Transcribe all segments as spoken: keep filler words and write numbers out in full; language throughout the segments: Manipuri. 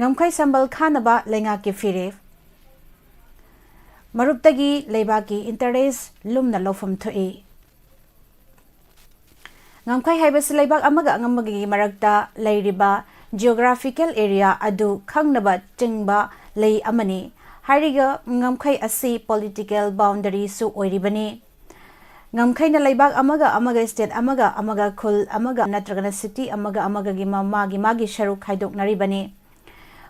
ꯉꯝꯈꯩ ꯁꯝꯕꯜ ꯈꯥꯅꯕ ꯂꯩꯉꯥꯛꯀꯤ ꯐꯤꯔꯦꯞ꯫ ꯃꯔꯨꯞꯇꯒꯤ ꯂꯩꯕꯥꯛꯀꯤ interest ꯂꯨꯝꯅ ꯂꯧꯐꯝ ꯊꯣꯛꯏ꯫ ꯉꯝꯈꯩ ꯍꯥꯏꯕꯁꯤ ꯂꯩꯕꯥꯛ ꯑꯃꯒ ꯑꯃꯒꯒꯤ ꯃꯔꯛꯇ ꯂꯩꯔꯤꯕ geographical area ꯑꯗꯨ ꯈꯪꯅꯕ ꯆꯤꯡꯕ ꯂꯩ ꯑꯃꯅꯤ꯫ ꯍꯥꯏꯔꯤꯕ ꯉꯝꯈꯩ ꯑꯁꯤ political boundaryꯁꯨ ꯑꯣꯏꯔꯤꯕꯅꯤ꯫ ꯉꯝꯈꯩꯅ ꯂꯩꯕꯥꯛ ꯑꯃꯒ ꯑꯃꯒ, state ꯑꯃꯒ ꯑꯃꯒ, ꯈꯨꯜ ꯑꯃꯒ ꯅꯠꯇ꯭ꯔꯒꯅ city ꯑꯃꯒ ꯑꯃꯒꯒꯤ ꯃ-, ꯃꯥꯒꯤ ꯃꯥꯒꯤ ꯁꯔꯨꯛ ꯈꯥꯏꯗꯣꯛꯅꯔꯤꯕꯅꯤ꯫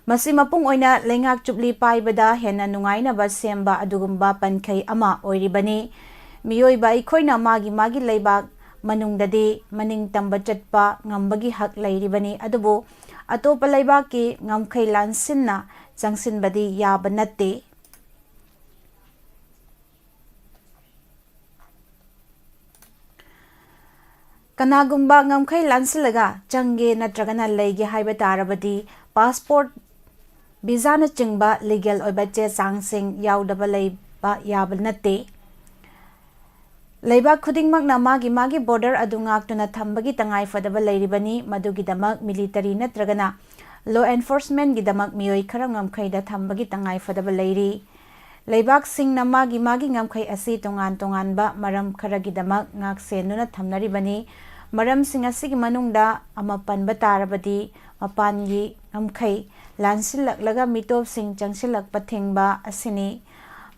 ꯃꯁꯤ ꯃꯄꯨꯡ ꯑꯣꯏꯅ ꯂꯩꯉꯥꯛ ꯆꯨꯞꯂꯤ ꯄꯥꯏꯕꯗ ꯍꯦꯟꯅ ꯅꯨꯡꯉꯥꯏꯅꯕ ꯁꯦꯝꯕ ꯑꯗꯨꯒꯨꯝꯕ ꯄꯟꯈꯩ ꯑꯃ ꯑꯣꯏꯔꯤꯕꯅꯤ꯫ ꯃꯤꯑꯣꯏꯕ ꯑꯩꯈꯣꯏꯅ ꯃꯥꯒꯤ ꯃꯥꯒꯤ ꯂꯩꯕꯥꯛ ꯃꯅꯨꯡꯗꯗꯤ ꯃꯅꯤꯡ ꯇꯝꯕ ꯆꯠꯄ ꯉꯝꯕꯒꯤ ꯍꯛ ꯂꯩꯔꯤꯕꯅꯤ, ꯑꯗꯨꯕꯨ ꯑꯇꯣꯞꯄ ꯂꯩꯕꯥꯛꯀꯤ ꯉꯝꯈꯩ ꯂꯥꯟꯁꯤꯟꯅ ꯆꯪꯁꯤꯟꯕꯗꯤ ꯌꯥꯕ ꯅꯠꯇꯦ꯫ ꯀꯅꯥꯒꯨꯝꯕ ꯉꯝꯈꯩ ꯂꯥꯟꯁꯤꯜꯂꯒ ꯆꯪꯒꯦ ꯅꯠꯇ꯭ꯔꯒꯅ ꯂꯩꯒꯦ ꯍꯥꯏꯕ ꯇꯥꯔꯕꯗꯤ, passport, visaꯅꯆꯤꯡꯕ legal ꯑꯣꯏꯕ ꯆꯦ ꯆꯥꯡꯁꯤꯡ ꯌꯥꯎꯗꯕ ꯂꯩꯕ ꯌꯥꯕ ꯅꯠꯇꯦ꯫ ꯂꯩꯕꯥꯛ ꯈꯨꯗꯤꯡꯃꯛꯅ ꯃꯥꯒꯤ ꯃꯥꯒꯤ border ꯑꯗꯨ ꯉꯥꯛꯇꯨꯅ ꯊꯝꯕꯒꯤ ꯇꯉꯥꯏ ꯐꯗꯕ ꯂꯩꯔꯤꯕꯅꯤ꯫ ꯃꯗꯨꯒꯤꯗꯃꯛ military ꯅꯠꯇ꯭ꯔꯒꯅ law enforcementꯒꯤꯗꯃꯛ ꯃꯤꯑꯣꯏ ꯈꯔ ꯉꯝꯈꯩꯗ ꯊꯝꯕꯒꯤ ꯇꯉꯥꯏ ꯐꯗꯕ ꯂꯩꯔꯤ꯫ ꯂꯩꯕꯥꯛꯁꯤꯡꯅ ꯃꯥꯒꯤ ꯃꯥꯒꯤ ꯉꯝꯈꯩ ꯑꯁꯤ ꯇꯣꯉꯥꯟ ꯇꯣꯉꯥꯟꯕ ꯃꯔꯝ ꯈꯔꯒꯤꯗꯃꯛ ꯉꯥꯛꯁꯦꯟꯗꯨꯅ ꯊꯝꯅꯔꯤꯕꯅꯤ꯫ ꯃꯔꯝꯁꯤꯡ ꯑꯁꯤꯒꯤ ꯃꯅꯨꯡꯗ ꯑꯃ ꯄꯟꯕ ꯇꯥꯔꯕꯗꯤ, ꯃꯄꯥꯟꯒꯤ ꯉꯝꯈꯩ ꯂꯥꯟꯁꯤꯜꯂꯛꯂꯒ ꯃꯤꯇꯣꯞꯁꯤꯡ ꯆꯪꯁꯤꯜꯂꯛꯄ ꯊꯤꯡꯕ ꯑꯁꯤꯅꯤ꯫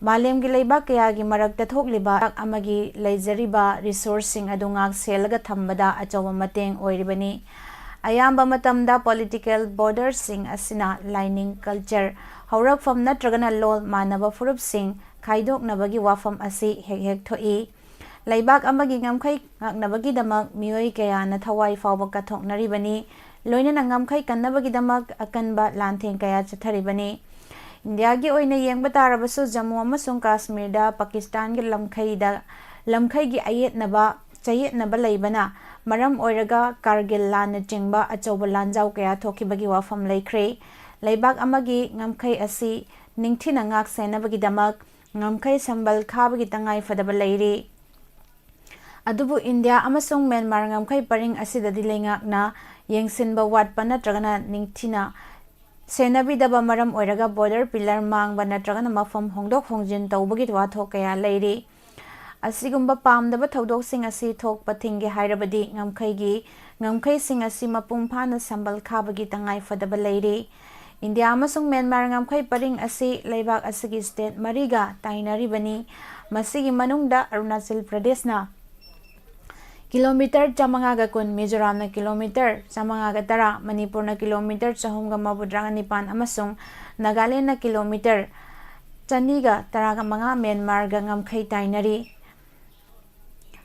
ꯃꯥꯂꯦꯝꯒꯤ ꯂꯩꯕꯥꯛ ꯀꯌꯥꯒꯤ ꯃꯔꯛꯇ ꯊꯣꯛꯂꯤꯕ ꯑꯃꯒꯤ ꯂꯩꯖꯔꯤꯕ resourceꯁꯤꯡ ꯑꯗꯨ ꯉꯥꯛ ꯁꯦꯜꯂꯒ ꯊꯝꯕꯗ ꯑꯆꯧꯕ ꯃꯇꯦꯡ ꯑꯣꯏꯔꯤꯕꯅꯤ꯫ ꯑꯌꯥꯝꯕ ꯃꯇꯝꯗ political borderꯁꯤꯡ ꯑꯁꯤꯅ ꯂꯥꯏꯅꯤꯡ, culture, ꯍꯧꯔꯛꯐꯝ ꯅꯠꯇ꯭ꯔꯒꯅ ꯂꯣꯜ ꯃꯥꯟꯅꯕ ꯐꯨꯔꯨꯞꯁꯤꯡ ꯈꯥꯏꯗꯣꯛꯅꯕꯒꯤ ꯋꯥꯐꯝ ꯑꯁꯤ ꯍꯦꯛ ꯍꯦꯛ ꯊꯣꯛꯏ꯫ ꯂꯩꯕꯥꯛ ꯑꯃꯒꯤ ꯉꯝꯈꯩ ꯉꯥꯛꯅꯕꯒꯤꯗꯃꯛ ꯃꯤꯑꯣꯏ ꯀꯌꯥꯅ ꯊꯋꯥꯏ ꯐꯥꯎꯕ ꯀꯠꯊꯣꯛꯅꯔꯤꯕꯅꯤ꯫ ꯂꯣꯏꯅꯅ ꯉꯝꯈꯩ ꯀꯟꯅꯕꯒꯤꯗꯃꯛ ꯑꯀꯟꯕ ꯂꯥꯟꯊꯦꯡ ꯀꯌꯥ ꯆꯠꯊꯔꯤꯕꯅꯤ꯫ ꯏꯟꯗꯤꯌꯥꯒꯤ ꯑꯣꯏꯅ ꯌꯦꯡꯕ ꯇꯥꯔꯕꯁꯨ, ꯖꯝꯃꯨ ꯑꯃꯁꯨꯡ ꯀꯥꯁꯃꯤꯔꯗ ꯄꯥꯀꯤꯁꯇꯥꯟꯒꯤ ꯂꯝꯈꯩꯗ, ꯂꯝꯈꯩꯒꯤ ꯑꯌꯦꯠꯅꯕ, ꯆꯌꯦꯠꯅꯕ ꯂꯩꯕꯅ ꯃꯔꯝ ꯑꯣꯏꯔꯒ ꯀꯥꯔꯒꯤꯜ ꯂꯥꯟꯅꯆꯤꯡꯕ ꯑꯆꯧꯕ ꯂꯥꯟꯖꯥꯎ ꯀꯌꯥ ꯊꯣꯛꯈꯤꯕꯒꯤ ꯋꯥꯐꯝ ꯂꯩꯈ꯭ꯔꯦ꯫ ꯂꯩꯕꯥꯛ ꯑꯃꯒꯤ ꯉꯝꯈꯩ ꯑꯁꯤ ꯅꯤꯡꯊꯤꯅ ꯉꯥꯛ ꯁꯦꯟꯅꯕꯒꯤꯗꯃꯛ ꯉꯝꯈꯩ ꯁꯝꯕꯜ ꯈꯥꯕꯒꯤ ꯇꯉꯥꯏ ꯐꯗꯕ ꯂꯩꯔꯤ꯫ ꯑꯗꯨꯕꯨ ꯏꯟꯗꯤꯌꯥ ꯑꯃꯁꯨꯡ ꯃ꯭ꯌꯥꯟꯃꯥꯔ ꯉꯝꯈꯩ ꯄꯔꯤꯡ ꯑꯁꯤꯗꯗꯤ ꯂꯩꯉꯥꯛꯅ ꯌꯦꯡꯁꯤꯟꯕ ꯋꯥꯠꯄ ꯅꯠꯇ꯭ꯔꯒꯅ ꯅꯤꯡꯊꯤꯅ ꯁꯦꯟꯅꯕꯤꯗꯕ ꯃꯔꯝ ꯑꯣꯏꯔꯒ border pillar ꯃꯥꯡꯕ ꯅꯠꯇ꯭ꯔꯒꯅ ꯃꯐꯝ ꯍꯣꯡꯗꯣꯛ ꯍꯣꯡꯖꯤꯟ ꯇꯧꯕꯒꯤ ꯋꯥꯊꯣꯛ ꯀꯌꯥ ꯂꯩꯔꯤ꯫ ꯑꯁꯤꯒꯨꯝꯕ ꯄꯥꯝꯗꯕ ꯊꯧꯗꯣꯛꯁꯤꯡ ꯑꯁꯤ ꯊꯣꯛꯄ ꯊꯤꯡꯒꯦ ꯍꯥꯏꯔꯕꯗꯤ ꯉꯝꯈꯩꯒꯤ ꯉꯝꯈꯩꯁꯤꯡ ꯑꯁꯤ ꯃꯄꯨꯡ ꯐꯥꯅ ꯁꯝꯕꯜ ꯈꯥꯕꯒꯤ ꯇꯉꯥꯏ ꯐꯗꯕ ꯂꯩꯔꯤ꯫ ꯏꯟꯗꯤꯌꯥ ꯑꯃꯁꯨꯡ ꯃ꯭ꯌꯥꯟꯃꯥꯔ ꯉꯝꯈꯩ ꯄꯔꯤꯡ ꯑꯁꯤ ꯂꯩꯕꯥꯛ ꯑꯁꯤꯒꯤ state ꯃꯔꯤꯒ ꯇꯥꯏꯅꯔꯤꯕꯅꯤ꯫ ꯃꯁꯤꯒꯤ ꯃꯅꯨꯡꯗ ꯑꯔꯨꯅꯥꯆꯜ ꯄ꯭ꯔꯗꯦꯁꯅ ꯀꯤꯂꯣꯃꯤꯇꯔ ꯆꯥꯃꯉꯥꯒ ꯀꯨꯟ, ꯃꯤꯖꯣꯔꯥꯝꯅ ꯀꯤꯂꯣꯃꯤꯇꯔ ꯆꯥꯃꯉꯥꯒ ꯇꯔꯥ, ꯃꯅꯤꯄꯨꯔꯅ ꯀꯤꯂꯣꯃꯤꯇꯔ ꯆꯍꯨꯝꯒ ꯃꯧꯗ꯭ꯔꯥꯒ ꯅꯤꯄꯥꯟ ꯑꯃꯁꯨꯡ ꯅꯥꯒꯥꯂꯦꯟꯗꯅ ꯀꯤꯂꯣꯃꯤꯇꯔ ꯆꯅꯤꯒ ꯇꯔꯥꯒ ꯃꯉꯥ ꯃ꯭ꯌꯥꯟꯃꯥꯔꯒ ꯉꯝꯈꯩ ꯇꯥꯏꯅꯔꯤ꯫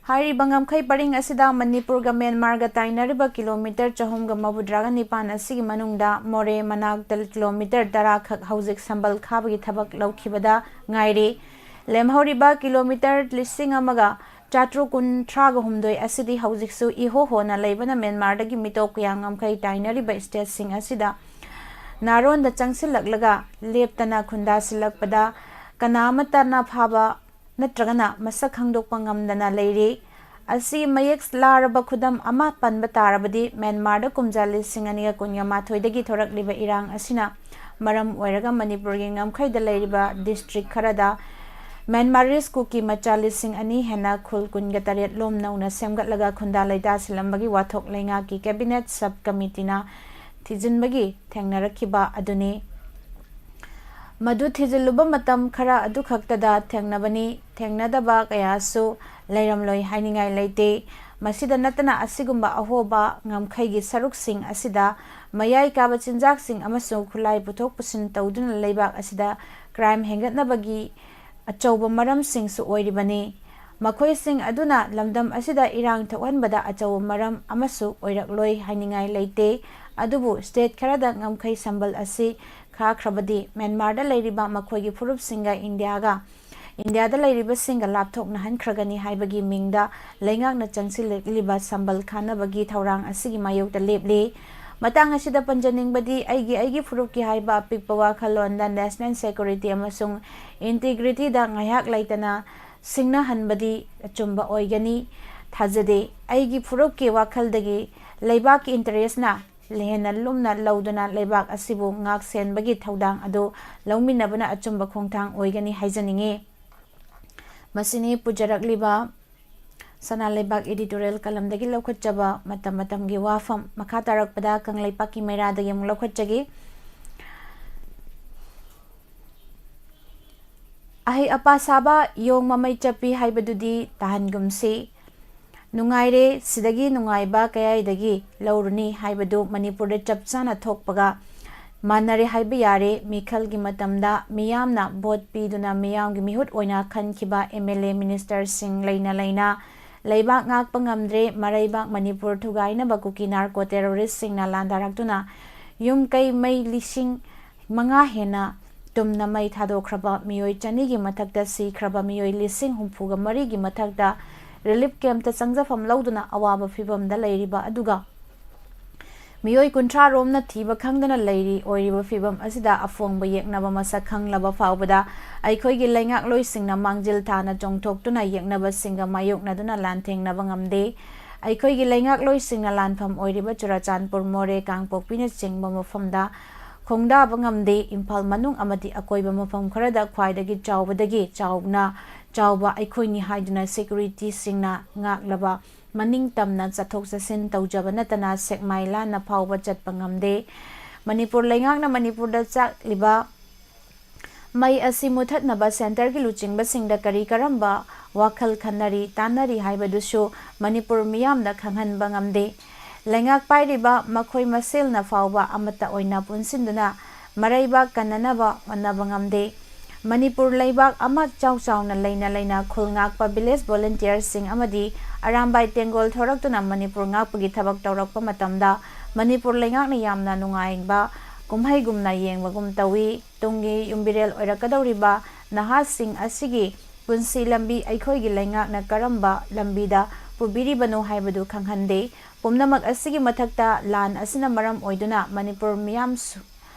ꯍꯥꯏꯔꯤꯕ ꯉꯝꯈꯩ ꯄꯔꯤꯡ ꯑꯁꯤꯗ ꯃꯅꯤꯄꯨꯔꯒ ꯃ꯭ꯌꯥꯟꯃꯥꯔꯒ ꯇꯥꯏꯅꯔꯤꯕ ꯀꯤꯂꯣꯃꯤꯇꯔ ꯆꯍꯨꯝꯒ ꯃꯧꯗ꯭ꯔꯥꯒ ꯅꯤꯄꯥꯟ ꯑꯁꯤꯒꯤ ꯃꯅꯨꯡꯗ ꯃꯣꯔꯦ ꯃꯅꯥꯛꯇ ꯀꯤꯂꯣꯃꯤꯇꯔ ꯇꯔꯥ ꯈꯛ ꯍꯧꯖꯤꯛ ꯁꯝꯕꯜ ꯈꯥꯕꯒꯤ ꯊꯕꯛ ꯂꯧꯈꯤꯕꯗ ꯉꯥꯏꯔꯤ꯫ ꯂꯦꯝꯍꯧꯔꯤꯕ ꯀꯤꯂꯣꯃꯤꯇꯔ ꯂꯤꯁꯤꯡ ꯑꯃꯒ ꯆꯥꯇ꯭ꯔꯨꯛ ꯀꯨꯟꯊ꯭ꯔꯥꯒ ꯍꯨꯝꯗꯣꯏ ꯑꯁꯤꯗꯤ ꯍꯧꯖꯤꯛꯁꯨ ꯏꯍꯣ ꯍꯣꯅ ꯂꯩꯕꯅ ꯃ꯭ꯌꯥꯟꯃꯥꯔꯗꯒꯤ ꯃꯤꯇꯣꯞ ꯀꯌꯥ ꯉꯝꯈꯩ ꯇꯥꯏꯅꯔꯤꯕ stateꯁꯤꯡ ꯑꯁꯤꯗ ꯅꯥꯔꯣꯟꯗ ꯆꯪꯁꯤꯜꯂꯛꯂꯒ ꯂꯦꯞꯇꯅ ꯈꯨꯟꯗꯥꯁꯤꯜꯂꯛꯄꯗ ꯀꯅꯥ ꯑꯃꯠꯇꯅ ꯐꯥꯕ ꯅꯠꯇ꯭ꯔꯒꯅ ꯃꯁꯛ ꯈꯪꯗꯣꯛꯄ ꯉꯝꯗꯅ ꯂꯩꯔꯤ꯫ ꯑꯁꯤ ꯃꯌꯦꯛ ꯂꯥꯔꯕ ꯈꯨꯗꯝ ꯑꯃ ꯄꯟꯕ ꯇꯥꯔꯕꯗꯤ, ꯃ꯭ꯌꯥꯟꯃꯥꯔꯗ ꯀꯨꯝꯖꯥ ꯂꯤꯁꯤꯡ ꯑꯅꯤꯒ ꯀꯨꯟꯒ ꯃꯥꯊꯣꯏꯗꯒꯤ ꯊꯣꯔꯛꯂꯤꯕ ꯏꯔꯥꯡ ꯑꯁꯤꯅ ꯃꯔꯝ ꯑꯣꯏꯔꯒ ꯃꯅꯤꯄꯨꯔꯒꯤ ꯉꯝꯈꯩꯗ ꯂꯩꯔꯤꯕ district ꯈꯔꯗ ꯃ꯭ꯌꯥꯟꯃꯥꯔꯤꯁ ꯀꯨꯀꯤ ꯃꯆꯥ ꯂꯤꯁꯤꯡ ꯑꯅꯤ ꯍꯦꯟꯅ ꯈꯨꯜ ꯀꯨꯟꯒ ꯇꯔꯦꯠ ꯂꯣꯝ ꯅꯧꯅ ꯁꯦꯝꯒꯠꯂꯒ ꯈꯨꯟꯗꯥ ꯂꯩꯇꯥꯁꯤꯜꯂꯝꯕꯒꯤ ꯋꯥꯊꯣꯛ ꯂꯩꯉꯥꯛꯀꯤ cabinet sub committeeꯅ ꯊꯤꯖꯤꯟꯕꯒꯤ ꯊꯦꯡꯅꯔꯛꯈꯤꯕ ꯑꯗꯨꯅꯤ꯫ ꯃꯗꯨ ꯊꯤꯖꯤꯜꯂꯨꯕ ꯃꯇꯝ ꯈꯔ ꯑꯗꯨꯈꯛꯇꯗ ꯊꯦꯡꯅꯕꯅꯤ꯫ ꯊꯦꯡꯅꯗꯕ ꯀꯌꯥꯁꯨ ꯂꯩꯔꯝꯂꯣꯏ ꯍꯥꯏꯅꯤꯡꯉꯥꯏ ꯂꯩꯇꯦ꯫ ꯃꯁꯤꯗ ꯅꯠꯇꯅ ꯑꯁꯤꯒꯨꯝꯕ ꯑꯍꯣꯕ ꯉꯝꯈꯩꯒꯤ ꯁꯔꯨꯛꯁꯤꯡ ꯑꯁꯤꯗ ꯃꯌꯥꯏ ꯀꯥꯕ ꯆꯤꯟꯖꯥꯛꯁꯤꯡ ꯑꯃꯁꯨꯡ ꯈꯨꯠꯂꯥꯏ ꯄꯨꯊꯣꯛ ꯄꯨꯁꯤꯟ ꯇꯧꯗꯨꯅ ꯂꯩꯕꯥꯛ ꯑꯁꯤꯗ crime ꯍꯦꯟꯒꯠꯅꯕꯒꯤ ꯑꯆꯧꯕ ꯃꯔꯝꯁꯤꯡꯁꯨ ꯑꯣꯏꯔꯤꯕꯅꯤ꯫ ꯃꯈꯣꯏꯁꯤꯡ ꯑꯗꯨꯅ ꯂꯝꯗꯝ ꯑꯁꯤꯗ ꯏꯔꯥꯡ ꯊꯣꯛꯍꯟꯕꯗ ꯑꯆꯧꯕ ꯃꯔꯝ ꯑꯃꯁꯨ ꯑꯣꯏꯔꯛꯂꯣꯏ ꯍꯥꯏꯅꯤꯡꯉꯥꯏ ꯂꯩꯇꯦ꯫ ꯑꯗꯨꯕꯨ state ꯈꯔꯗ ꯉꯝꯈꯩ ꯁꯝꯕꯜ ꯑꯁꯤ ꯈꯥꯈ꯭ꯔꯕꯗꯤ ꯃ꯭ꯌꯥꯟꯃꯥꯔꯗ ꯂꯩꯔꯤꯕ ꯃꯈꯣꯏꯒꯤ ꯐꯨꯔꯨꯞꯁꯤꯡꯒ ꯏꯟꯗꯤꯌꯥꯒ, ꯏꯟꯗꯤꯌꯥꯗ ꯂꯩꯔꯤꯕꯁꯤꯡꯒ ꯂꯥꯞꯊꯣꯛꯅꯍꯟꯈ꯭ꯔꯒꯅꯤ ꯍꯥꯏꯕꯒꯤ ꯃꯤꯡꯗ ꯂꯩꯉꯥꯛꯅ ꯆꯪꯁꯤꯜꯂꯛꯂꯤꯕ ꯁꯝꯕꯜ ꯈꯥꯅꯕꯒꯤ ꯊꯧꯔꯥꯡ ꯑꯁꯤꯒꯤ ꯃꯥꯌꯣꯛꯇ ꯂꯦꯞꯂꯤ꯫ ꯃꯇꯥꯡ ꯑꯁꯤꯗ ꯄꯟꯖꯅꯤꯡꯕꯗꯤ, ꯑꯩꯒꯤ, ꯑꯩꯒꯤ ꯐꯨꯔꯨꯞꯀꯤ ꯍꯥꯏꯕ ꯑꯄꯤꯛꯄ ꯋꯥꯈꯜꯂꯣꯟꯗ national security ꯑꯃꯁꯨꯡ integrityꯗ ꯉꯥꯏꯍꯥꯛ ꯂꯩꯇꯅ ꯁꯤꯡꯅꯍꯟꯕꯗꯤ ꯑꯆꯨꯝꯕ ꯑꯣꯏꯒꯅꯤ꯫ ꯊꯥꯖꯗꯦ꯫ ꯑꯩꯒꯤ ꯐꯨꯔꯨꯞꯀꯤ ꯋꯥꯈꯜꯗꯒꯤ ꯂꯩꯕꯥꯛꯀꯤ interestꯅ ꯍꯦꯟꯅ ꯂꯨꯝꯅ ꯂꯧꯗꯨꯅ ꯂꯩꯕꯥꯛ ꯑꯁꯤꯕꯨ ꯉꯥꯛ ꯁꯦꯟꯕꯒꯤ ꯊꯧꯗꯥꯡ ꯑꯗꯨ ꯂꯧꯃꯤꯟꯅꯕꯅ ꯑꯆꯨꯝꯕ ꯈꯣꯡꯊꯥꯡ ꯑꯣꯏꯒꯅꯤ ꯍꯥꯏꯖꯅꯤꯡꯏ꯫ ꯃꯁꯤꯅꯤ ꯄꯨꯖꯔꯛꯂꯤꯕ ꯁꯅꯥ ꯂꯩꯕꯥꯛ editorial columnꯗꯒꯤ ꯂꯧꯈꯠꯆꯕ ꯃꯇꯝ ꯃꯇꯝꯒꯤ ꯋꯥꯐꯝ꯫ ꯃꯈꯥ ꯇꯥꯔꯛꯄꯗ ꯀꯪꯂꯩꯄꯥꯛꯀꯤ ꯃꯩꯔꯥꯗꯒꯤ ꯑꯃꯨꯛ ꯂꯧꯈꯠꯆꯒꯦ꯫ ꯑꯍꯩ ꯑꯄꯥ ꯁꯥꯕ ꯌꯣꯡ ꯃꯃꯩ ꯆꯞꯄꯤ ꯍꯥꯏꯕꯗꯨꯗꯤ ꯇꯥꯍꯟꯒꯨꯝꯁꯤ꯫ ꯅꯨꯡꯉꯥꯏꯔꯦ, ꯁꯤꯗꯒꯤ ꯅꯨꯡꯉꯥꯏꯕ ꯀꯌꯥꯏꯗꯒꯤ ꯂꯧꯔꯨꯅꯤ ꯍꯥꯏꯕꯗꯨ ꯃꯅꯤꯄꯨꯔꯗ ꯆꯞ ꯆꯥꯅ ꯊꯣꯛꯄꯒ ꯃꯥꯟꯅꯔꯦ ꯍꯥꯏꯕ ꯌꯥꯔꯦ꯫ ꯃꯤꯈꯜꯒꯤ ꯃꯇꯝꯗ ꯃꯤꯌꯥꯝꯅ ꯚꯣꯠ ꯄꯤꯗꯨꯅ ꯃꯤꯌꯥꯝꯒꯤ ꯃꯤꯍꯨꯠ ꯑꯣꯏꯅ ꯈꯟꯈꯤꯕ MLA ministerꯁꯤꯡ ꯂꯩꯅ ꯂꯩꯅ ꯂꯩꯕꯥꯛ ꯉꯥꯛꯄ ꯉꯝꯗ꯭ꯔꯦ꯫ ꯃꯔꯩꯕꯥꯛ ꯃꯅꯤꯄꯨꯔ ꯊꯨꯒꯥꯏꯅꯕ ꯀꯨꯀꯤ narco terroristꯁꯤꯡꯅ ꯂꯥꯟꯗꯥꯔꯛꯇꯨꯅ ꯌꯨꯝ ꯀꯩ ꯃꯩ ꯂꯤꯁꯤꯡ ꯃꯉꯥ ꯍꯦꯟꯅ ꯇꯨꯝꯅ ꯃꯩ ꯊꯥꯗꯣꯛꯈ꯭ꯔꯕ, ꯃꯤꯑꯣꯏ ꯆꯅꯤꯒꯤ ꯃꯊꯛꯇ ꯁꯤꯈ꯭ꯔꯕ, ꯃꯤꯑꯣꯏ ꯂꯤꯁꯤꯡ ꯍꯨꯝꯐꯨꯒ ꯃꯔꯤꯒꯤ ꯃꯊꯛꯇ relief campꯇ ꯆꯪꯖꯐꯝ ꯂꯧꯗꯨꯅ ꯑꯋꯥꯕ ꯐꯤꯕꯝꯗ ꯂꯩꯔꯤꯕ ꯑꯗꯨꯒ ꯃꯤꯑꯣꯏ ꯀꯨꯟꯊ꯭ꯔꯥ ꯔꯣꯝꯅ ꯊꯤꯕ ꯈꯪꯗꯅ ꯂꯩꯔꯤ꯫ ꯑꯣꯏꯔꯤꯕ ꯐꯤꯕꯝ ꯑꯁꯤꯗ ꯑꯐꯣꯡꯕ ꯌꯦꯛꯅꯕ ꯃꯁꯛ ꯈꯪꯂꯕ ꯐꯥꯎꯕꯗ ꯑꯩꯈꯣꯏꯒꯤ ꯂꯩꯉꯥꯛꯂꯣꯏꯁꯤꯡꯅ ꯃꯥꯡꯖꯤꯜ ꯊꯥꯅ ꯆꯣꯡꯊꯣꯛꯇꯨꯅ ꯌꯦꯛꯅꯕꯁꯤꯡꯒ ꯃꯥꯌꯣꯛꯅꯗꯨꯅ ꯂꯥꯟꯊꯦꯡꯅꯕ ꯉꯝꯗꯦ꯫ ꯑꯩꯈꯣꯏꯒꯤ ꯂꯩꯉꯥꯛꯂꯣꯏꯁꯤꯡꯅ ꯂꯥꯟꯐꯝ ꯑꯣꯏꯔꯤꯕ ꯆꯨꯔꯥꯆꯥꯟꯄꯨꯔ, ꯃꯣꯔꯦ, ꯀꯥꯡꯄꯣꯛꯄꯤꯅꯆꯤꯡꯕ ꯃꯐꯝꯗ ꯈꯣꯡꯗꯥꯕ ꯉꯝꯗꯦ꯫ ꯏꯝꯐꯥꯜ ꯃꯅꯨꯡ ꯑꯃꯗꯤ ꯑꯀꯣꯏꯕ ꯃꯐꯝ ꯈꯔꯗ ꯈ꯭ꯋꯥꯏꯗꯒꯤ ꯆꯥꯎꯕꯗꯒꯤ ꯆꯥꯎꯅ ꯆꯥꯎꯕ ꯑꯩꯈꯣꯏꯅꯤ ꯍꯥꯏꯗꯨꯅ securityꯁꯤꯡꯅ ꯉꯥꯛꯂꯕ ꯃꯅꯤꯡ ꯇꯝꯅ ꯆꯠꯊꯣꯛ ꯆꯠꯁꯤꯟ ꯇꯧꯖꯕ ꯅꯠꯇꯅ ꯁꯦꯛꯃꯥꯏ ꯂꯥꯟꯅ ꯐꯥꯎꯕ ꯆꯠꯄ ꯉꯝꯗꯦ꯫ ꯃꯅꯤꯄꯨꯔ ꯂꯩꯉꯥꯛꯅ ꯃꯅꯤꯄꯨꯔꯗ ꯆꯥꯛꯂꯤꯕ ꯃꯩ ꯑꯁꯤ ꯃꯨꯊꯠꯅꯕ centreꯒꯤ ꯂꯨꯆꯤꯡꯕꯁꯤꯡꯗ ꯀꯔꯤ ꯀꯔꯝꯕ ꯋꯥꯈꯜ ꯈꯟꯅꯔꯤ, ꯇꯥꯟꯅꯔꯤ ꯍꯥꯏꯕꯗꯨꯁꯨ ꯃꯅꯤꯄꯨꯔ ꯃꯤꯌꯥꯝꯗ ꯈꯪꯍꯟꯕ ꯉꯝꯗꯦ꯫ ꯂꯩꯉꯥꯛ ꯄꯥꯏꯔꯤꯕ ꯃꯈꯣꯏ ꯃꯁꯦꯜꯅ ꯐꯥꯎꯕ ꯑꯃꯠꯇ ꯑꯣꯏꯅ ꯄꯨꯟꯁꯤꯟꯗꯨꯅ ꯃꯔꯩꯕꯥꯛ ꯀꯟꯅꯅꯕ ꯍꯣꯠꯅꯕ ꯉꯝꯗꯦ꯫ ꯃꯅꯤꯄꯨꯔ ꯂꯩꯕꯥꯛ ꯑꯃ ꯆꯥꯎ ꯆꯥꯎꯅ ꯂꯩꯅ ꯂꯩꯅ ꯈꯨꯜ ꯉꯥꯛꯄ village volunteerꯁꯤꯡ ꯑꯃꯗꯤ ꯑꯔꯥꯝꯕꯥꯏ ꯇꯦꯡꯒꯣꯜ ꯊꯣꯔꯛꯇꯨꯅ ꯃꯅꯤꯄꯨꯔ ꯉꯥꯛꯄꯒꯤ ꯊꯕꯛ ꯇꯧꯔꯛꯄ ꯃꯇꯝꯗ ꯃꯅꯤꯄꯨꯔ ꯂꯩꯉꯥꯛꯅ ꯌꯥꯝꯅ ꯅꯨꯡꯉꯥꯏꯕ ꯀꯨꯝꯍꯩꯒꯨꯝꯅ ꯌꯦꯡꯕꯒꯨꯝ ꯇꯧꯏ꯫ ꯇꯨꯡꯒꯤ ꯌꯨꯝꯕꯤꯔꯦꯜ ꯑꯣꯏꯔꯛꯀꯗꯧꯔꯤꯕ ꯅꯍꯥꯁꯤꯡ ꯑꯁꯤꯒꯤ ꯄꯨꯟꯁꯤ ꯂꯝꯕꯤ ꯑꯩꯈꯣꯏꯒꯤ ꯂꯩꯉꯥꯛꯅ ꯀꯔꯝꯕ ꯂꯝꯕꯤꯗ ꯄꯨꯕꯤꯔꯤꯕꯅꯣ ꯍꯥꯏꯕꯗꯨ ꯈꯪꯍꯟꯗꯦ꯫ ꯄꯨꯝꯅꯃꯛ ꯑꯁꯤꯒꯤ ꯃꯊꯛꯇ ꯂꯥꯟ ꯑꯁꯤꯅ ꯃꯔꯝ ꯑꯣꯏꯗꯨꯅ ꯃꯅꯤꯄꯨꯔ ꯃꯤꯌꯥꯝ ꯁꯨ-,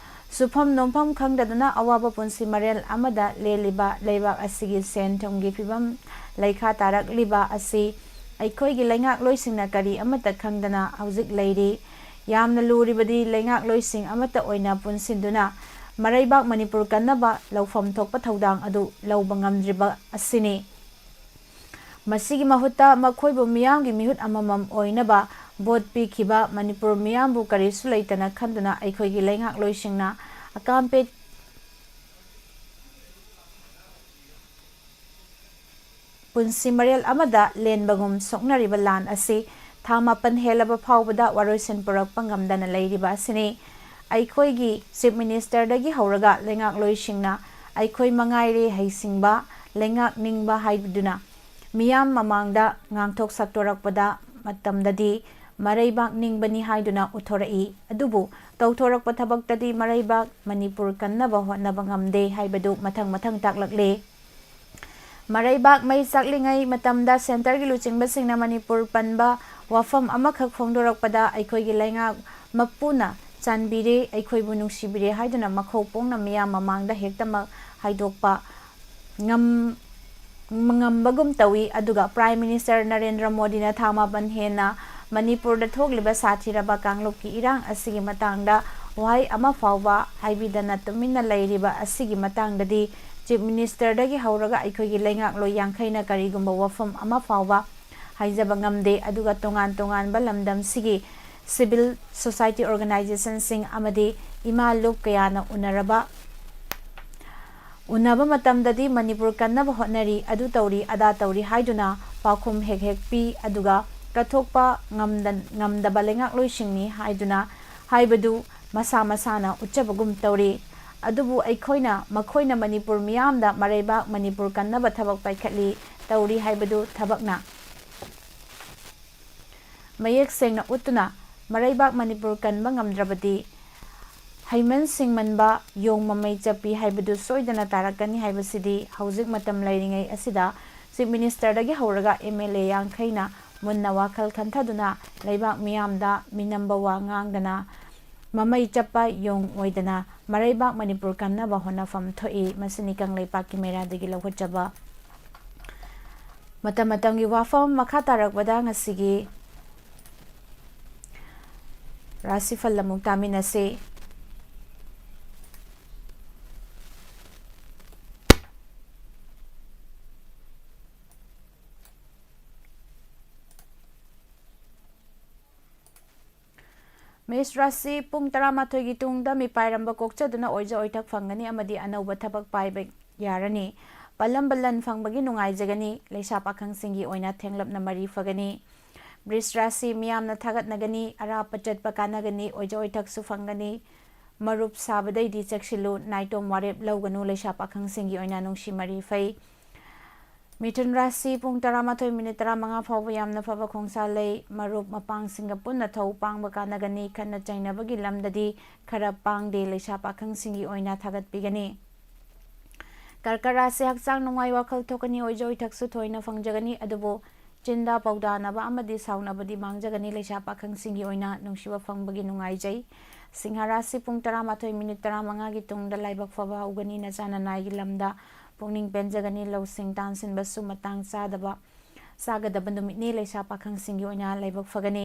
ꯁꯨꯐꯝ ꯅꯣꯝꯐꯝ ꯈꯪꯗꯗꯨꯅ ꯑꯋꯥꯕ ꯄꯨꯟꯁꯤ ꯃꯔꯦꯜ ꯑꯃꯗ ꯂꯦꯜꯂꯤꯕ ꯂꯩꯕꯥꯛ ꯑꯁꯤꯒꯤ ꯁꯦꯟ ꯊꯨꯝꯒꯤ ꯐꯤꯕꯝ ꯂꯩꯈꯥ ꯇꯥꯔꯛꯂꯤꯕ ꯑꯁꯤ ꯑꯩꯈꯣꯏꯒꯤ ꯂꯩꯉꯥꯛꯂꯣꯏꯁꯤꯡꯅ ꯀꯔꯤ ꯑꯃꯠꯇ ꯈꯪꯗꯅ ꯍꯧꯖꯤꯛ ꯂꯩꯔꯤ꯫ ꯌꯥꯝꯅ ꯂꯨꯔꯤꯕꯗꯤ ꯂꯩꯉꯥꯛꯂꯣꯏꯁꯤꯡ ꯑꯃꯠꯇ ꯑꯣꯏꯅ ꯄꯨꯟꯁꯤꯟꯗꯨꯅ ꯃꯔꯩꯕꯥꯛ ꯃꯅꯤꯄꯨꯔ ꯀꯟꯅꯕ ꯂꯧꯐꯝ ꯊꯣꯛꯄ ꯊꯧꯗꯥꯡ ꯑꯗꯨ ꯂꯧꯕ ꯉꯝꯗ꯭ꯔꯤꯕ ꯑꯁꯤꯅꯤ꯫ ꯃꯁꯤꯒꯤ ꯃꯍꯨꯠꯇ ꯃꯈꯣꯏꯕꯨ ꯃꯤꯌꯥꯝꯒꯤ ꯃꯤꯍꯨꯠ ꯑꯃꯃꯝ ꯑꯣꯏꯅꯕ ꯚꯣꯠ ꯄꯤꯈꯤꯕ ꯃꯅꯤꯄꯨꯔ ꯃꯤꯌꯥꯝꯕꯨ ꯀꯔꯤꯁꯨ ꯂꯩꯇꯅ ꯈꯟꯗꯨꯅ ꯑꯩꯈꯣꯏꯒꯤ ꯂꯩꯉꯥꯛꯂꯣꯏꯁꯤꯡꯅ ꯑꯀꯥꯝꯄꯦꯠ ꯄꯨꯟꯁꯤ ꯃꯔꯦꯜ ꯑꯃꯗ ꯂꯦꯟꯕꯒꯨꯝ ꯁꯣꯛꯅꯔꯤꯕ ꯂꯥꯟ ꯑꯁꯤ ꯊꯥ ꯃꯥꯄꯟ ꯍꯦꯜꯂꯕ ꯐꯥꯎꯕꯗ ꯋꯥꯔꯣꯏꯁꯤꯟ ꯄꯨꯔꯛꯄ ꯉꯝꯗꯅ ꯂꯩꯔꯤꯕ ꯑꯁꯤꯅꯤ꯫ ꯑꯩꯈꯣꯏꯒꯤ Chief Ministerꯗꯒꯤ ꯍꯧꯔꯒ ꯂꯩꯉꯥꯛꯂꯣꯏꯁꯤꯡꯅ ꯑꯩꯈꯣꯏ ꯃꯉꯥꯏꯔꯦ ꯍꯩꯁꯤꯡꯕ, ꯂꯩꯉꯥꯛ ꯅꯤꯡꯕ ꯍꯥꯏꯗꯨꯅ ꯃꯤꯌꯥꯝ ꯃꯃꯥꯡꯗ ꯉꯥꯡꯊꯣꯛ ꯁꯛꯇꯣꯔꯛꯄꯗ ꯃꯇꯝꯗꯗꯤ ꯃꯔꯩꯕꯥꯛ ꯅꯤꯡꯕꯅꯤ ꯍꯥꯏꯗꯨꯅ ꯎꯠꯊꯣꯔꯛꯏ꯫ ꯑꯗꯨꯕꯨ ꯇꯧꯊꯣꯔꯛꯄ ꯊꯕꯛꯇꯗꯤ ꯃꯔꯩꯕꯥꯛ ꯃꯅꯤꯄꯨꯔ ꯀꯟꯅꯕ ꯍꯣꯠꯅꯕ ꯉꯝꯗꯦ ꯍꯥꯏꯕꯗꯨ ꯃꯊꯪ ꯃꯊꯪ ꯇꯥꯛꯂꯛꯂꯦ꯫ ꯃꯔꯩꯕꯥꯛ ꯃꯩ ꯆꯥꯛꯂꯤꯉꯩ ꯃꯇꯝꯗ centreꯒꯤ ꯂꯨꯆꯤꯡꯕꯁꯤꯡꯅ ꯃꯅꯤꯄꯨꯔ ꯄꯟꯕ ꯋꯥꯐꯝ ꯑꯃꯈꯛ ꯐꯣꯡꯗꯣꯔꯛꯄꯗ ꯑꯩꯈꯣꯏꯒꯤ ꯂꯩꯉꯥꯛ ꯃꯄꯨꯅ ꯆꯥꯟꯕꯤꯔꯦ, ꯑꯩꯈꯣꯏꯕꯨ ꯅꯨꯡꯁꯤꯕꯤꯔꯦ ꯍꯥꯏꯗꯨꯅ ꯃꯈꯧ ꯄꯣꯡꯅ ꯃꯤꯌꯥꯝ ꯃꯃꯥꯡꯗ ꯍꯦꯛꯇꯃꯛ ꯍꯥꯏꯗꯣꯛꯄ ꯉꯝ-, ꯉꯝꯕꯒꯨꯝ ꯇꯧꯏ꯫ ꯑꯗꯨꯒ Prime Minister ꯅꯔꯦꯟꯗ꯭ꯔ ꯃꯣꯗꯤꯅ ꯊꯥ ꯃꯥꯄꯟ ꯍꯦꯟꯅ ꯃꯅꯤꯄꯨꯔꯗ ꯊꯣꯛꯂꯤꯕ ꯁꯥꯊꯤꯔꯕ ꯀꯥꯡꯂꯨꯞꯀꯤ ꯏꯔꯥꯡ ꯑꯁꯤꯒꯤ ꯃꯇꯥꯡꯗ ꯋꯥꯍꯩ ꯑꯃ ꯐꯥꯎꯕ ꯍꯥꯏꯕꯤꯗꯅ ꯇꯨꯃꯤꯟꯅ ꯂꯩꯔꯤꯕ ꯑꯁꯤꯒꯤ ꯃꯇꯥꯡꯗꯗꯤ Chief Ministerꯗꯒꯤ ꯍꯧꯔꯒ ꯑꯩꯈꯣꯏꯒꯤ ꯂꯩꯉꯥꯛꯂꯣꯏ ꯌꯥꯡꯈꯩꯅ ꯀꯔꯤꯒꯨꯝꯕ ꯋꯥꯐꯝ ꯑꯃ ꯐꯥꯎꯕ ꯍꯥꯏꯖꯕ ꯉꯝꯗꯦ꯫ ꯑꯗꯨꯒ ꯇꯣꯉꯥꯟ ꯇꯣꯉꯥꯟꯕ ꯂꯝꯗꯝꯁꯤꯒꯤ civil society organizationꯁꯤꯡ ꯑꯃꯗꯤ ꯏꯃꯥ ꯂꯨꯞ ꯀꯌꯥꯅ ꯎꯅꯔꯕ, ꯎꯅꯕ ꯃꯇꯝꯗꯗꯤ ꯃꯅꯤꯄꯨꯔ ꯀꯟꯅꯕ ꯍꯣꯠꯅꯔꯤ, ꯑꯗꯨ ꯇꯧꯔꯤ, ꯑꯗꯥ ꯇꯧꯔꯤ ꯍꯥꯏꯗꯨꯅ ꯄꯥꯎꯈꯨꯝ ꯍꯦꯛ ꯍꯦꯛ ꯄꯤ꯫ ꯑꯗꯨꯒ ꯀꯠꯊꯣꯛꯄ ꯉꯝꯗ-, ꯉꯝꯗꯕ ꯂꯩꯉꯥꯛꯂꯣꯏꯁꯤꯡꯅꯤ ꯍꯥꯏꯗꯨꯅ ꯍꯥꯏꯕꯗꯨ ꯃꯁꯥ ꯃꯁꯥꯅ ꯎꯠꯆꯕꯒꯨꯝ ꯇꯧꯔꯤ꯫ ꯑꯗꯨꯕꯨ ꯑꯩꯈꯣꯏꯅ ꯃꯈꯣꯏꯅ ꯃꯅꯤꯄꯨꯔ ꯃꯤꯌꯥꯝꯗ ꯃꯔꯩꯕꯥꯛ ꯃꯅꯤꯄꯨꯔ ꯀꯟꯅꯕ ꯊꯕꯛ ꯄꯥꯏꯈꯠꯂꯤ, ꯇꯧꯔꯤ ꯍꯥꯏꯕꯗꯨ ꯊꯕꯛꯅ ꯃꯌꯦꯛ ꯁꯦꯡꯅ ꯎꯠꯇꯨꯅ ꯃꯔꯩꯕꯥꯛ ꯃꯅꯤꯄꯨꯔ ꯀꯟꯕ ꯉꯝꯗ꯭ꯔꯕꯗꯤ ꯍꯩꯃꯟ ꯁꯤꯡꯃꯟꯕ ꯌꯣꯡ ꯃꯃꯩ ꯆꯞꯄꯤ ꯍꯥꯏꯕꯗꯨ ꯁꯣꯏꯗꯅ ꯇꯥꯔꯛꯀꯅꯤ ꯍꯥꯏꯕꯁꯤꯗꯤ ꯍꯧꯖꯤꯛ ꯃꯇꯝ ꯂꯩꯔꯤꯉꯩ ꯑꯁꯤꯗ Chief Ministerꯗꯒꯤ ꯍꯧꯔꯒ MLA ꯌꯥꯡꯈꯩꯅ ꯃꯨꯟꯅ ꯋꯥꯈꯜ ꯈꯟꯊꯗꯨꯅ ꯂꯩꯕꯥꯛ ꯃꯤꯌꯥꯝꯗ ꯃꯤꯅꯝꯕ ꯋꯥ ꯉꯥꯡꯗꯅ ꯃꯃꯩ ꯆꯞꯄ ꯌꯣꯡ ꯑꯣꯏꯗꯅ ꯃꯔꯩꯕꯥꯛ ꯃꯅꯤꯄꯨꯔ ꯀꯟꯅꯕ ꯍꯣꯠꯅꯐꯝ ꯊꯣꯛꯏ꯫ ꯃꯁꯤꯅꯤ ꯀꯪꯂꯩꯄꯥꯛꯀꯤ ꯃꯩꯔꯥꯗꯒꯤ ꯂꯧꯈꯠꯆꯕ ꯃꯇꯝ ꯃꯇꯝꯒꯤ ꯋꯥꯐꯝ꯫ ꯃꯈꯥ ꯇꯥꯔꯛꯄꯗ ꯉꯁꯤꯒꯤ ꯔꯥꯁꯤꯐꯜ ꯑꯃꯨꯛ ꯇꯥꯃꯤꯟꯅꯁꯤ꯫ ꯃꯦꯁ ꯔꯥꯁꯤ ꯄꯨꯡ ꯇꯔꯥꯃꯥꯊꯣꯏꯒꯤ ꯇꯨꯡꯗ ꯃꯤꯄꯥꯏꯔꯝꯕ ꯀꯣꯛꯆꯗꯨꯅ ꯑꯣꯏꯖ ꯑꯣꯏꯊꯛ ꯐꯪꯒꯅꯤ ꯑꯃꯗꯤ ꯑꯅꯧꯕ ꯊꯕꯛ ꯄꯥꯏꯕ ꯌꯥꯔꯅꯤ꯫ ꯄꯜꯂꯝꯕ ꯂꯟ ꯐꯪꯕꯒꯤ ꯅꯨꯡꯉꯥꯏꯖꯒꯅꯤ꯫ ꯂꯩꯁꯥ ꯄꯥꯈꯪꯁꯤꯡꯒꯤ ꯑꯣꯏꯅ ꯊꯦꯡꯂꯞꯅ ꯃꯔꯤ ꯐꯒꯅꯤ꯫ ꯕ꯭ꯔꯤꯖ ꯔꯥꯁꯤ ꯃꯤꯌꯥꯝꯅ ꯊꯥꯒꯠꯅꯒꯅꯤ, ꯑꯔꯥꯞꯄ ꯆꯠꯄ ꯀꯥꯟꯅꯒꯅꯤ, ꯑꯣꯏꯖ ꯑꯣꯏꯊꯛꯁꯨ ꯐꯪꯒꯅꯤ꯫ ꯃꯔꯨꯞ ꯁꯥꯕꯗꯩꯗꯤ ꯆꯦꯛꯁꯤꯜꯂꯨ, ꯅꯥꯏꯇꯣꯝ ꯋꯥꯔꯦꯞ ꯂꯧꯒꯅꯨ, ꯂꯩꯁꯥ ꯄꯥꯈꯪꯁꯤꯡꯒꯤ ꯑꯣꯏꯅ ꯅꯨꯡꯁꯤ ꯃꯔꯤ ꯐꯩ꯫ ꯃꯤꯊꯨꯟ ꯔꯥꯁꯤ ꯄꯨꯡ ꯇꯔꯥꯃꯥꯊꯣꯏ ꯃꯤꯅꯤꯠ ꯇꯔꯥꯃꯉꯥ ꯐꯥꯎꯕ ꯌꯥꯝꯅ ꯐꯕ ꯈꯣꯡꯁꯥ ꯂꯩ꯫ ꯃꯔꯨꯞ ꯃꯄꯥꯡꯁꯤꯡꯒ ꯄꯨꯟꯅ ꯊꯧ ꯄꯥꯡꯕ ꯀꯥꯟꯅꯒꯅꯤ, ꯈꯠꯅ ꯆꯩꯅꯕꯒꯤ ꯂꯝꯗꯗꯤ ꯈꯔ ꯄꯥꯡꯗꯦ, ꯂꯩꯁꯥ ꯄꯥꯈꯪꯁꯤꯡꯒꯤ ꯑꯣꯏꯅ ꯊꯥꯒꯠꯄꯤꯒꯅꯤ꯫ ꯀꯔꯀꯠ ꯔꯥꯁꯤ ꯍꯛꯆꯥꯡ ꯅꯨꯡꯉꯥꯏ, ꯋꯥꯈꯜ ꯊꯣꯛꯀꯅꯤ, ꯑꯣꯏꯖ ꯑꯣꯏꯊꯛꯁꯨ ꯊꯣꯏꯅ ꯐꯪꯖꯒꯅꯤ, ꯑꯗꯨꯕꯨ ꯆꯤꯟꯗ ꯄꯧꯗꯥꯅꯕ ꯑꯃꯗꯤ ꯁꯥꯎꯅꯕꯗꯤ ꯃꯥꯡꯖꯒꯅꯤ, ꯂꯩꯁꯥ ꯄꯥꯈꯪꯁꯤꯡꯒꯤ ꯑꯣꯏꯅ ꯅꯨꯡꯁꯤꯕ ꯐꯪꯕꯒꯤ ꯅꯨꯡꯉꯥꯏꯖꯩ꯫ ꯁꯤꯡꯍ ꯔꯥꯁꯤ ꯄꯨꯡ ꯇꯔꯥꯃꯥꯊꯣꯏ ꯃꯤꯅꯤꯠ ꯇꯔꯥꯃꯉꯥꯒꯤ ꯇꯨꯡꯗ ꯂꯥꯏꯕꯛ ꯐꯕ ꯍꯧꯒꯅꯤ, ꯅꯆꯥ ꯅꯅꯥꯏꯒꯤ ꯂꯝꯗ ꯄꯨꯛꯅꯤꯡ ꯄꯦꯟꯖꯒꯅꯤ, ꯂꯧꯁꯤꯡ ꯇꯥꯟꯁꯤꯟꯕꯁꯨ ꯃꯇꯥꯡ ꯆꯥꯗꯕ, ꯆꯥꯒꯗꯕ ꯅꯨꯃꯤꯠꯅꯤ, ꯂꯩꯁꯥ ꯄꯥꯈꯪꯁꯤꯡꯒꯤ ꯑꯣꯏꯅ ꯂꯥꯏꯕꯛ ꯐꯒꯅꯤ꯫